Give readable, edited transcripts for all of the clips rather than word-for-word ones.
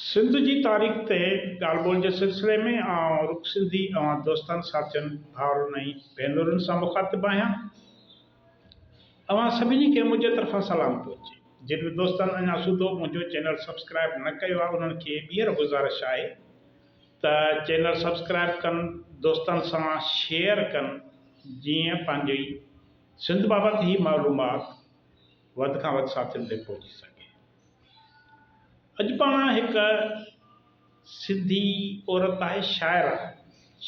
سنڌ جي تاريخ تي ڳالهه ٻولهه جي سلسلي ۾ آئون رڪ سنڌي اوهان دوستن، ساٿين، ڀائرن ۽ ڀينرن سان مخاطب آهيان. اوهان سڀني کي منهنجي طرفان سلام پهچي. جن به دوستن اڃا سوڌو منهنجو چينل سبسڪرائيب نه ڪيو آهي انهن کي ٻيهر گذارش آهي ته چينل سبسڪرائيب ڪن، دوستن سان شيئر ڪن جيئن پنهنجي سنڌ بابت هي معلومات وڌ کان وڌ ساٿين تائين پهچي سگهي. اڄ پاڻ هڪ سنڌي عورت آهي شاعره،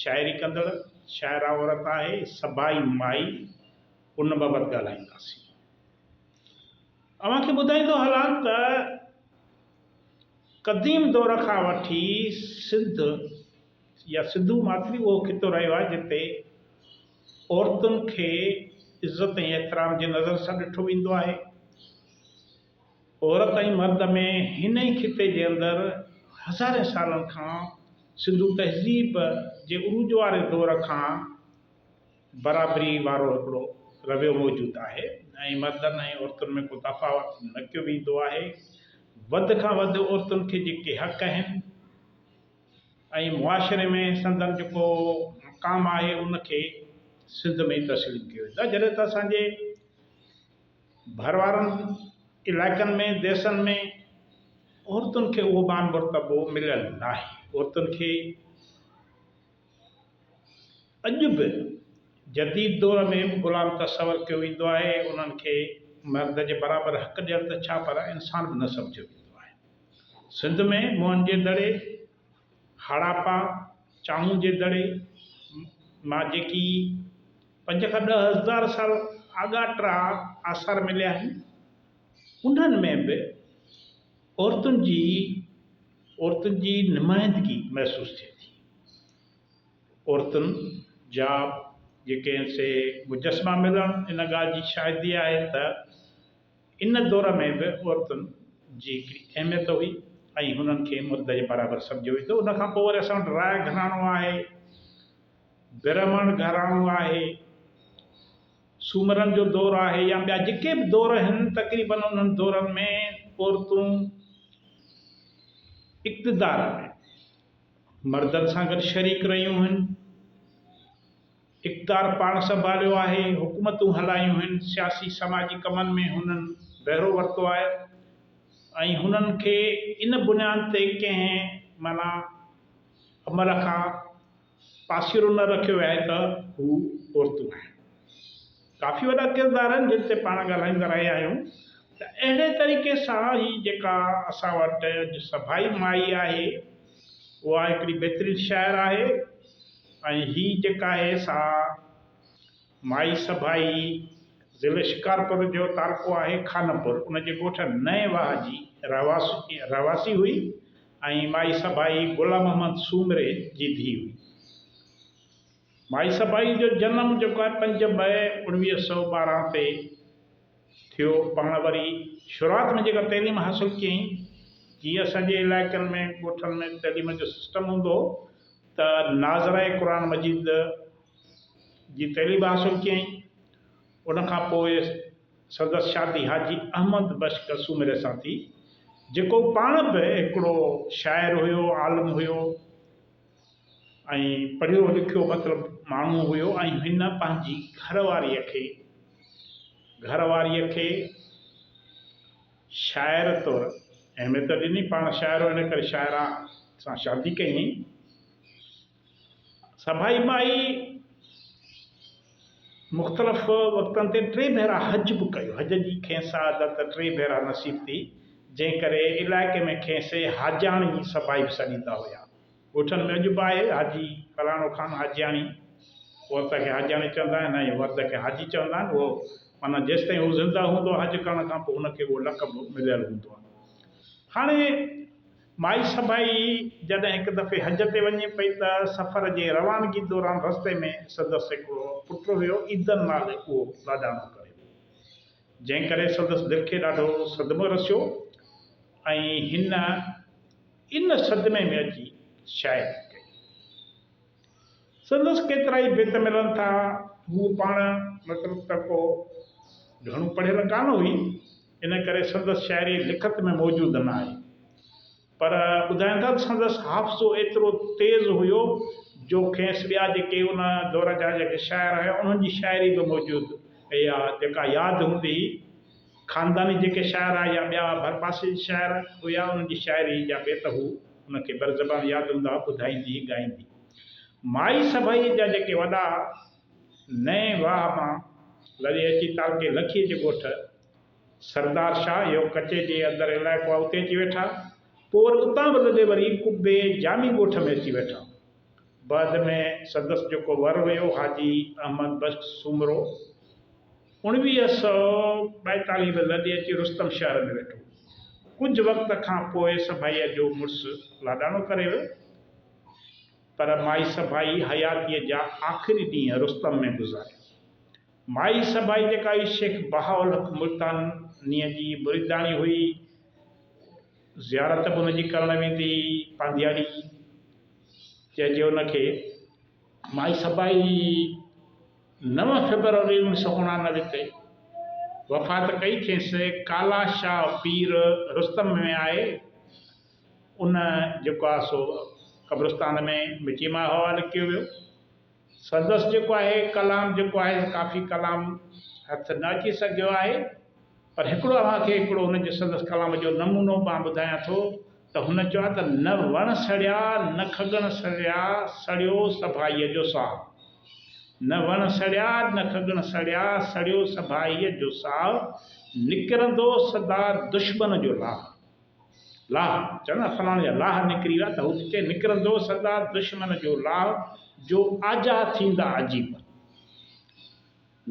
شاعري ڪندڙ شاعره عورت آهي سڀائي مائي ان بابت ڳالهائينداسين. اوهان کي ٻڌائيندو هلان ته قديم دور کان وٺي سنڌ يا سنڌو ماٿري اهو خطو رهيو آهي جتي عورتن کي عزت ۽ احترام جي نظر سان ڏٺو ويندو آهي. عورت ۽ مرد ۾ هن ئي خطي جي اندر هزارين سالن کان سنڌو تهذيب جي عروج واري دور کان برابري وارو هڪڙو رويو موجود آهي ۽ مردن ۽ عورتن ۾ ڪو تفاوت نه ڪيو ويندو آهي. وڌ کان وڌ عورتن کي جيڪي حق آهن ۽ معاشري ۾ سندن جيڪو مقام آهي ان کي سنڌ ۾ ئي تسليم ڪيو ويندو آهي جڏهن ته اسان جي ڀر وارن علائقن ۾ ديسن ۾ عورتن کي اهو مان مرتبو مليل ناهي. عورتن کي اڄ به جديد دور ۾ به غلام تصور ڪيو ويندو آهي. انهن کي مرد جي برابر حق ڏيڻ ته ڇا پر انسان به نه سمجهيو ويندو آهي. سنڌ ۾ موهن جي دڙي، هاڙاپا، چانهون جي دڙي مان جيڪي پنج کان 10,000 سال آڳاٽا آثار مليا آهن، انهن ۾ به عورتن جي عورتن جي نمائندگي محسوس ٿئي ٿي. عورتن جا جيڪي آهن سي مجسما ملڻ ان ڳالهه جي شاهدي آهي ته ان دور ۾ به عورتن جي هڪڙي اهميت هئي ۽ هنن کي مرد جي برابر سمجهيو ويندو هو. ان کان پوء وري اسان وٽ راء گهراڻو آهي. برهمڻ گهراڻو آهي، سومرن جو دور آهي يا ٻيا جيڪي به دور آهن تقريبن انهن دورن ۾ عورتون اقتدار ۾ مردن سان گڏ شريڪ رهيون آهن، اقتدار پاڻ سنڀاليو آهي، حڪومتون هلايون آهن، سياسي سماجي ڪمن ۾ هنن بهرو ورتو آهي ۽ هنن کي ان بنياد تي ڪنهن معنيٰ عمل کان پاسيرو نه رکيو ويو آهي ته هو عورتون آهن. ڪافي وڏا ڪردار آهن جن تي پاڻ ڳالهائيندا رهيا آهيون ته اهڙي طريقي سان هي جيڪا اسان وٽ اڄ سڀائي مائي آهي اها هڪڙي بهترين شاعر آهي ۽ هي جيڪا آهي سا مائي سڀائي ضلعي شڪارپور جو تعلقو آهي خانپور ان جي ڳوٺ نئين واهه جي رهواسي هئي ۽ مائي سڀائي غلام محمد سومري جي ڌيء هئي. مائي سڀائي جو جنم جيڪو آهي 5 مئي 1912 تي ٿيو. پاڻ وري شروعات ۾ جيڪا تعليم حاصل ڪيائين جيئن اسان جي علائقن ۾ ڳوٺن ۾ تعليم جو سسٽم هوندو هو ته ناظره قرآن مجيد جي تعليم حاصل ڪيائين. ان کان پوء سندس شادي حاجي احمد بخش سومري سان ٿي، جيڪو پاڻ به هڪڙو شاعر هيو، عالم هيو ۽ پڙهيو لکيو مطلب ماڻهو هيو ۽ هن پنهنجي گهر واريء کي گهر واريء کي شاعر طور اهميت ڏني. پاڻ شاعر هو ان ڪري شاعره سان شادي ڪيائين. سڀائي مائي مختلف وقتن تي ٽي ڀيرا حج به ڪيو. حج جي کيس سعادت ٽي ڀيرا نصيب ٿي، جنهن ڪري علائقي ۾ کيس حاجاڻي سڀائي به سڏيندا هيا. ڳوٺن ۾ اڄ به آهي حاجي فلاڻو خان حاجياڻي، عورت کي حاجياڻي چوندا آهن ۽ مرد کي حاجي چوندا آهن. اهو معنيٰ جيستائين هو زنده هوندو آهي حج ڪرڻ کان پوء هن کي اهو لقب مليل هوندو آهي. هاڻي مائي سڀائي جڏهن هڪ دفعي حج تي وڃي پئي ته سفر جي روانگي دوران رستي ۾ سندس هڪڙو پٽ هيو عيدن نالي اهو لاڏاڻو ڪري ويو. جنهن ڪري سندس دل کي ڏاڍو صدمو رسيو ۽ هن ان صدمي ۾ اچي شاعري ڪئي. سندس ڪيترائي بيت ملن ٿا. هوء پاڻ مطلب ته ڪو گهڻو پڙهيل ڪانه هئي، ان ڪري سندس شاعري لکت ۾ موجود نه آهي. پر ٻڌائين ٿا ته سندس حافظو ايترو تيز هيو جو کيس ٻيا جيڪي ان دور جا جيڪي شاعر هيا انهن جي شاعري به موجود يا جيڪا ياد هوندي هئي خانداني جيڪي شاعر يا ٻيا ڀرپاسي جي شاعر هيا انهن جي شاعري جا بيت هو ان کي برزبان ياد هوندا هئا ٻڌائيندي هئي ڳائيندي مائي سڀائي جا جيڪي وڏا نئين واهه مان لڏي اچي تعلقي لکي جي ڳوٺ سردار شاهه اهو ڪچي جي اندر علائقو آهي اتي اچي ويٺا. پوء وري اتان به لڏي وري قبي جامي ڳوٺ ۾ اچي ويٺا. بعد ۾ سندس جيڪو ور هيو حاجي احمد بخش سومرو 1942 ۾ لڏي اچي رستم شهر ۾ ويٺو. ڪجهه وقت کان پوء سڀائيء جو مڙس لاڏاڻو ڪري ويو. پر مائي سڀائي حياتيء جا آخري ڏينهن رستم ۾ گذاريا. مائي سڀائي جيڪا هئي شيخ بهاءالحق ملتانيء جي مريداڻي هئي. زيارت به ان جي ڪرڻ ويندي هئي. پانڌياڙي چئجي ان کي. مائي سڀائي نو فيبروري 1989 تي وفات ڪئي. کيس ڪالا شاهه پير رستم ۾ آهي. ان جيڪو آهي سو قبرستان ۾ مٽيء ماء حوالي ڪيو ويو. سندس جيڪو آهي ڪلام جيڪو آهي ڪافي ڪلام هٿ نه اچي سگهيو آهي پر هڪڙو اوهان کي هڪڙو هن جي سندس ڪلام جو نمونو مان ٻڌايان ٿو ته هن چيو آهي ته نه وڻ سڙيا نه کڳڻ سڙيا سڙيو سڀائيء جو ساهه نه وڻ سڙيا نه کڳڻ سڙيا سڙيو سڀائيء جو ساهه نڪرندو سدا دشمن جو لاهه. لاهه، چون ٿا فلاڻي جا لاهه نڪري ويا ته هو ٿي چئي نڪرندو سدا دشمن جو لاهه جو آجا ٿيندا عجيب.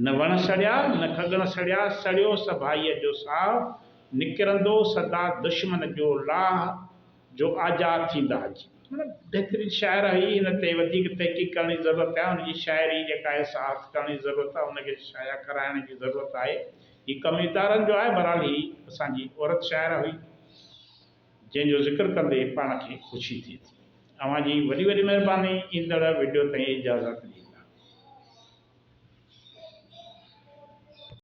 نه وڻ سڙيا نه کڳڻ سڙيا سڙيو سڀائيء جو ساهه نڪرندو سدا دشمن جو لاهه جو آجا ٿيندا عجيب. معنيٰ بهترين شاعره هئي هن تي وڌيڪ تحقيق ڪرڻ جي ضرورت آهي هن جي شاعري جيڪا آهي سا هٿ ڪرڻ جي ضرورت آهي ان کي شايع ڪرائڻ جي ضرورت آهي. هي ڪم ادارن جو آهي، بهرحال هي اسان جي عورت شاعره هئي، جنهن جو ذڪر ڪندي پاڻ کي خوشي ٿئي ٿي. اوهان جي وڏي وڏي مهرباني، ايندڙ وڊيو تائين اجازت ڏيندا.